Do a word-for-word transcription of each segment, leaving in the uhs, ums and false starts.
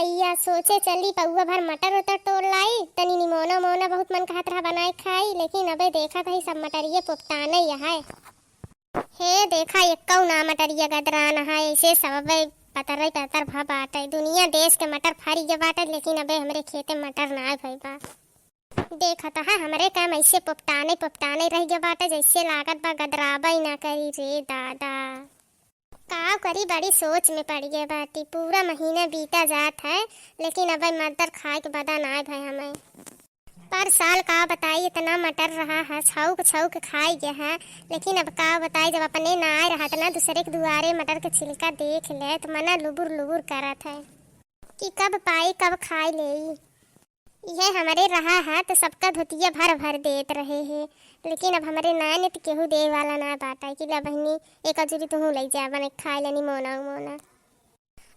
या सोचे चली पौवा भर मटर उटर तोड़ लाई, तनी निमोना मोना बहुत मन कहत रहा बनाए खाई, लेकिन अबे देखा भाई सब मटरिये पोपटाने यहाँ। हे देखा, एक्कौ ना मटरिया गदरान है, ऐसे सब अबे पतरे पतर भा बाटे। दुनिया देश के मटर फरी गए बाटे, लेकिन अबे हमरे खेते मटर ना भई बा। देखत है, हमरे काम ऐसे पोपटाने पोपटाने रह गए बाटे, जैसे लागत बा गदराबे ना करी रे दादा। का करी, बड़ी सोच में पड़ गए बाटी। पूरा महीना बीता जात है, लेकिन अबे मटर खाए के बदा ना भई हमें। पर साल का बताई, इतना मटर रहा है, छौक छौक खाई गया है, लेकिन अब का बताई, जब अपने ना आए रहा, इतना दूसरे के दुआरे मटर के छिलका देख ले, तो मना लुबुर लुबुर करत है कि कब पाई, कब खाई लेई। यह हमरे रहा है, तो सबका धोतिया भर भर देत रहे हैं, लेकिन अब हमरे ना ने तो केहू दे वाला ना बाटा कि ला बहिनी, एक अजूरी तुहू ले जा, बने खाई लेनी मोना मोना।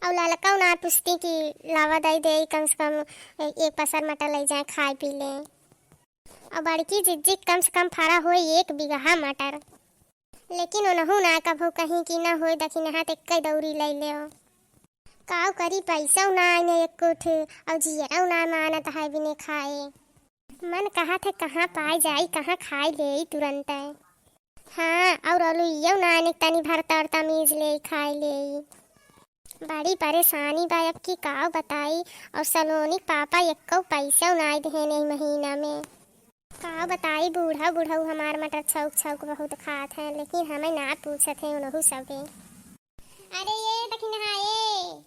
और ललका ना पूछती कि लावा दई दे, कम से कम एक पसर मटर ले जाए, खाए पी ले। और बड़की जिज्जी कम से कम फरा होए एक बीघा मटर, लेकिन उनहू ना कभू कहीं कि ना होए दखिनहा त एक्कै दौरी ले ले। काव करी, पैसा ना आने एक कुछ, और जियरा ना मानत है बिने खाए। मन कहा थे कहाँ पाए जाई, कहाँ खाए ले तुरंत। हाँ, और अलुइयो ना आने तनी भरता और तमीज ले खाए ले। बड़ी परेशानी बा अब की काव बताई, और सलोनी के पापा एक्को पैसा नाई देहे नहीं महीना में। काव बताई, बूढ़ा बुढ़ऊ हमार मटर छौक छौक बहुत खात हैं, लेकिन हमें ना पूछत हैं उनहू सबे। अरे ये दखिनहा ए,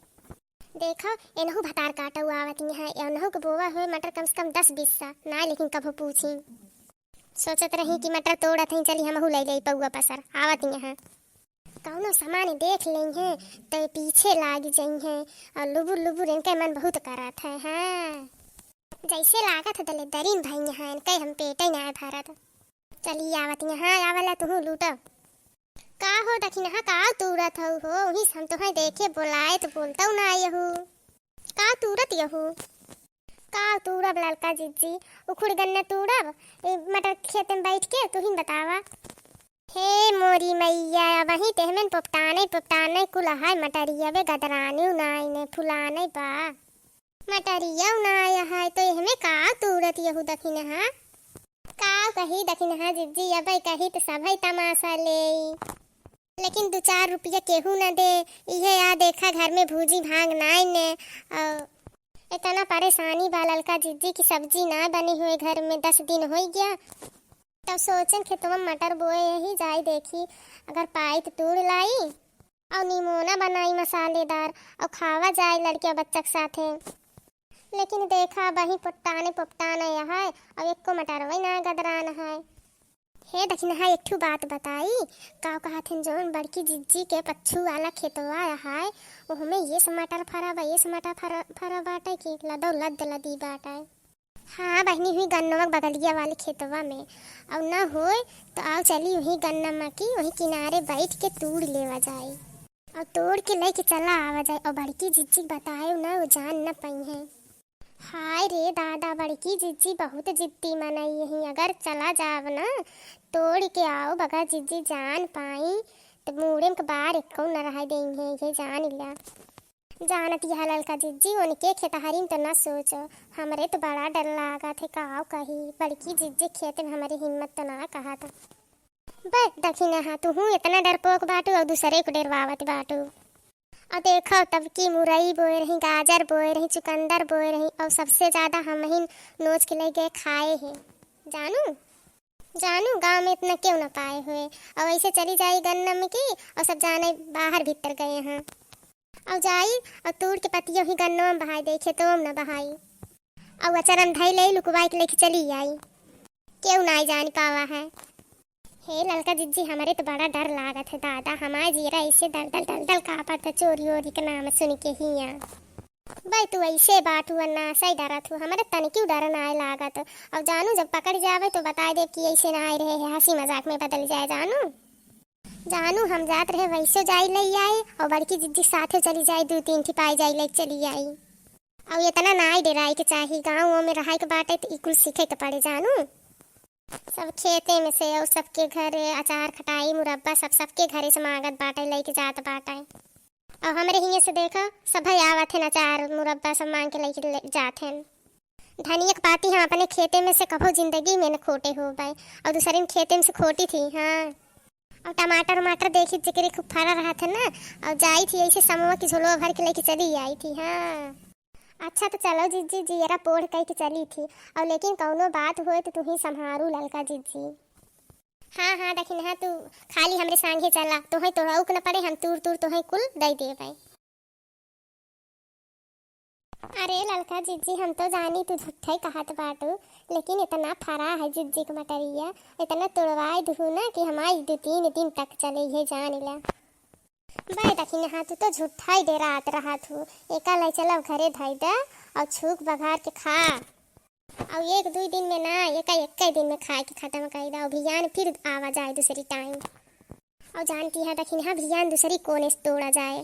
देखो एनहू भतार काटऊ आवत यहाँ, एनहू के बोवा हुए मटर कम से कम दस बीस सा ना, लेकिन कभो पूछी। सोचत रही कि मटर तोड़त हैं, चली हमहू ले ले पौवा पसर आवत यहाँ। कौनो सामान देख लेइहें त पीछे लाग जइहें, और लुबुर लुबुर इनके मन बहुत करत है। हाँ, जैसे लागत है दले दरिन भई हैं, इनके हम पेटे ना भरत। चली आवत यहाँ, आवला तुहू लूटो। का हो दखिनहा, का तूरत हऊ हो? वही से हम तुहें देखे बोलाए तो बोलतऊ ना यहू। का तूरत यहू? का तूरब ललका जिज्जी, उखुड़ गन्ना तूरब, ए, मटर खेत में बैठ के, तुहिन बतावा। हे मोरी मैया, अबहीं तेहमेन पोपटाने, पोपटाने कुल अहाय मटरिया बे गदरानी उनाई ने फुलाने बा। मटरिया उनाय अहाय तो एहमे का तूरत यहू दखिनहा? का कही दखिनहा जिज्जी, अबे कही तो सभई तमाशा लेई। लेकिन दू चार रुपया केहू न दे। इहे आ देखा घर में भूजी भांग नाई ने। और इतना परेशानी बा ललका जिज्जी की सब्जी ना बनी हुए घर में, दस दिन होई गया। तब सोचन खेतवा में मटर बोए ही जाई देखी, अगर पाई तो तूड़ लाई और निमोना बनाई मसालेदार और खावा जाए लड़किया बच्चा के साथे। लेकिन देखा बही पोपटाने पोपटाने है और एको मटरवे ना गदरान है। हे दखिनहा, एक ठू बात बताई, का कहत हन, जौन बड़की जिज्जी के पच्छू वाला खेतवा है, ओहमे ये से मटर फरा बा, ये से मटर फरा, फरा बाटे कि लदो लद लदी बाटे। हाँ बहिनी, हुई गन्नवा के बगलिया वाले खेतवा में, और न होए तो आओ चली वही गन्ना में की वही किनारे बैठ के तूड़ लेवा जाए, और तोड़ के लेके चला आवा जाए, और बड़की जिज्जी के बताए ना, वो जान न पइहें। हाय रे दादा, बड़की जिज्जी बहुत जिद्दी मनई यही। अगर चला जाव ना, तोड़ के आओ, बगर जिज्जी जान पाई, तो मूड़े में के बार एको न रह देइहें, ये जान लिया। जानत यह ललका जिज्जी, उनके खेतहरी में तो न सोचो, हमरे तो बड़ा डर लागत है, काव कही, बड़की जिज्जी खेत में हमरी हिम्मत तो ना कहत। बे दखिनहा, तुहू इतना डरपोक बाटू और दूसरे को डरवावत बाटू। और देखो, तब की मुरई बोए रही, गाजर बोए रही, चुकंदर बोए रही, और सबसे ज्यादा हम ही नोच के ले गए खाए हैं। जानू, जानू, गाँव में इतना क्यों ना पाए हुए। और ऐसे चली जाई गन्ना में की, और सब जाने बाहर भीतर गए हैं। और जाई और तूड़ के पतियों ही गन्नों में बहाई दे, खेतों में न बहाई। और अचरन धई ले लुकवाई के लेके चली आई, केहू नाई जान पावा है। हे ललका जिज्जी, हमरे तो बड़ा डर लागत है दादा, हमार जीरा ऐसे दल दल दल दल कांपत है चोरी ओरी के नाम सुन के हिया। बे तू ऐसे बाटू अन्ना सही डरत हो, हमरे तनिक्यू डर नाय लागत। और जानू जब पकड़ जावे तो बताए देब कि ऐसे नाय रहे है, हंसी मजाक में बदल जाए जानू। जानू हम जात रहे वैसे जाई ले आई और बड़की जिज्जी साथे चली जाई, दू तीन ठिपाई जाई ले चली आई। और इतना नाय डराए के चाही, गाँव में रहाए के बाटे तो ई कुल सीखे के पड़े जानू। सब खेते में से और सबके घरे अचार, खटाई, मुरब्बा सब सबके घरे से मांगत बाटे, लेके जात बाटे। और हमरे हियाँ से देखो, सभे आवत हैं अचार मुरब्बा सब मांग के लेके ले जात हैं। धनिया के पाती हम अपने खेते में से कभो जिंदगी में न खोटे होबे, और दूसरे के खेते में से खोटी थी। हाँ, और टमाटर उमाटर देखी जेकरे खूब फरा रहत है ना, और जाई थी ऐसे समवा की झोलवा भर के लेके चली आई थी। हाँ, अच्छा तो चलो जिज्जी, जियरा पोढ़ कई के चली थी, और लेकिन कौनो बात होए तो तू ही संभारू ललका जिज्जी। हाँ हाँ दखिनहा, तू खाली हमरे संगे चला, तोहे तोड़ाऊ के न पड़े, हम तूर तूर तोहे कुल दे देबे। अरे ललका जिज्जी, हम तो जानी तू झूठे कहत बाटू, लेकिन इतना फरा है जिज्जी के मटरिया, इतना तोड़वाए दुहू ना कि हमारी दो तीन दिन तक चले, ये जान ला। बे दखिनहा, तू तो झूठा ही डेरात रहत हू। एका ले चल अब घरे धई दे और छूक बघार के खा। और एक दुई दिन में ना, एका एक्के दिन में खाए के खत्म कर दे। और भियान फिर आवा जाए दूसरी टाइम। और जानती है दखिनहा, भियान दूसरी कोने से तोड़ा जाए।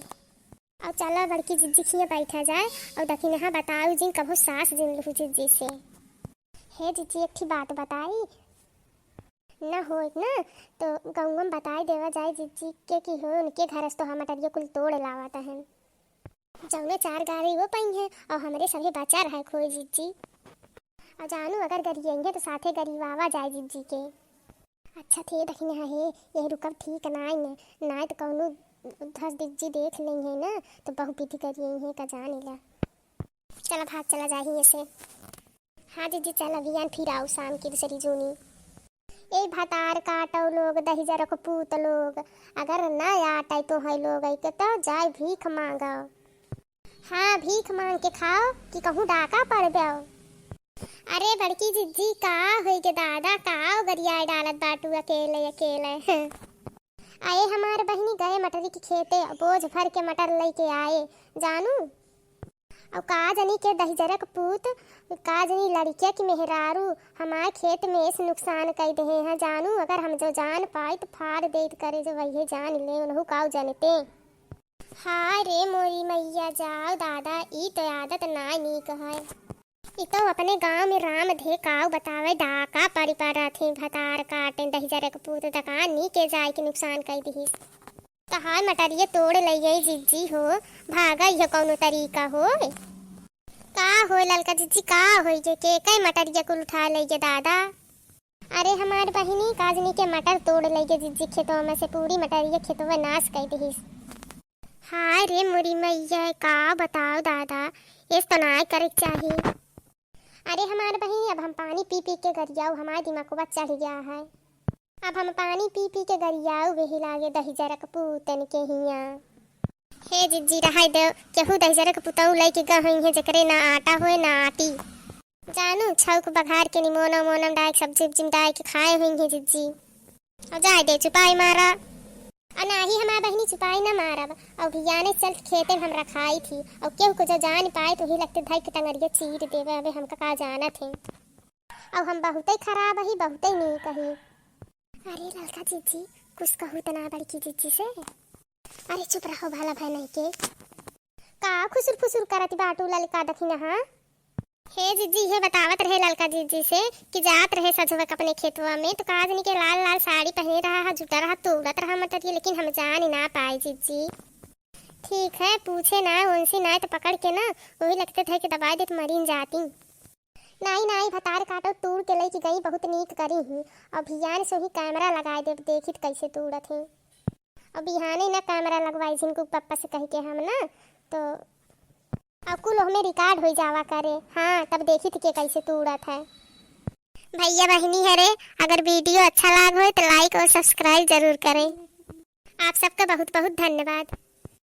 और चला बड़की जिज्जी खिया बैठा जाए। और दखिनहा बताऊ जिन कभो सास जिन लहू जिज्जी से। हे जिज्जी, एक ठे बात बताई, न होई ना तो गौवा में बताई देवा जाए जिज्जी के कि हो उनके घर से तो हम मटरिया कुल तोड़ लावत हैं। जौने चार गारी वो पाई हैं और हमरे सभी बचा रहे खोए जिज्जी। और जानू अगर गरियेंगे तो साथे गरिवावा जाए जिज्जी के। अच्छा थे दखिनहा हे, यही रुकब ठीक नाई न, नाई तो कौनो धस जिज्जी देख लेंगे ना तो बहु विधि गरिये हैं का जाने ला। चला भाग चला जाही ऐसे। हाँ जिज्जी, चल अभियान फिर आऊ शाम की दूसरी जूनी। ए भतार काटो लोग, दहिजरक पूत लोग, अगर ना आटे तो है लोग, ऐके तो जाए भीख मांगो। हाँ, भीख मांग के खाओ कि कहूँ डाका पड़ जाओ। अरे बड़की जिज्जी, का होई के दादा, का गरियाए डालत बाटू अकेले अकेले। आए हमार बहिनी गए मटरी के खेते, बोझ भर के मटर लेके आए जानू। और का जनी के दहिजरक पूत, का जनी लड़किया की मेहरारू हमार खेत में ऐसे नुकसान कई देहे हैं जानू। अगर हम जो जान पाई तो फाड़ देत करे जो वही जान ले उनहु काऊ जनते। हाय रे मोरी मैया, जाओ दादा, ई तो आदत ना नीक है। ई तो अपने गांव में राम धे काऊ बतावे, डाका पड़ी पड़त ही, भतार काटे, दहिजरक पूत, दकान नी के जाए के नुकसान कई दिहिस। तहार मटरिया तोड़ लइये जिज्जी हो, भागा इहो कौनो तरीका होय। का होय ललका जिज्जी, का होय जे के कई मटरिया कुल उठा लइये दादा। अरे हमार बहिनी, काजनी के मटर तोड़ लइये जिज्जी खेतवा में से, पूरी मटरिया खेतवा नाश कई दिहिस। हाय रे मोरी मैया, का बताओ दादा, एस तो नाय करे के चाही। अरे हमार बहिनी, अब हम पानी पी पी के गरियाऊ, हमार दिमागवा चढ़ गया है। अब हम पानी पी पी के गरियाऊ, वही लागे दहिजरक पूतन के हिया। हे जिज्जी, रहाई दे, केहू दहिजरक पुतऊ लइके गए होइहें, जेकरे ना आटा होए ना आटी। जानू, छौक बघार के निमोना मोनम डाय के सब्जी उब्जी में डाय के खाए होइहें जिज्जी। और जाए दे, चुपाई मारा। और नाही हमार बहिनी, चुपाई ना मारब। और भियाने चल खेते में हम रखाई थी, और केहू को जो जान पाए तो ही लगते धई के टंगरिया चीर देवे। अबे हमका का जानत है, और हम बहुते खराब ही, बहुते नीक ही। अरे ललका जिज्जी, कुछ कहू त ना बड़की जिज्जी से। अरे चुप रहो भला भय नहीं के। का खुसुर फुसुर करत बाटू ललका दखिनहा? हे जिज्जी, हे बतावत रहे ललका जिज्जी से कि जात रहे सझवक अपने खेतवा में तो काजनी के लाल लाल साड़ी पहने रहा है, जुटा रहा, तोड़त रहा मटरिया, लेकिन हम जान ना पाए जिज्जी। ठीक है, पूछे ना उनसे, ना तो पकड़ के ना वही लगते थे कि दबाई देत मरीन जाती। नाई, नाई, भतार काटो तूड़ के लइके गई, बहुत नीक करी ही। और भियान से ही कैमरा लगाए देब, देखित कैसे तूड़त ही। और बिहाने ना कैमरा लगवाई झिनकू पप्पा से कह के हम ना, तो और कुल हमें रिकॉर्ड हो जावा करे। हाँ, तब देखित के कैसे तूड़त है। भैया बहिनी है रे, अगर वीडियो अच्छा लाग होए तो लाइक और सब्सक्राइब जरूर करें। आप सबका बहुत बहुत धन्यवाद।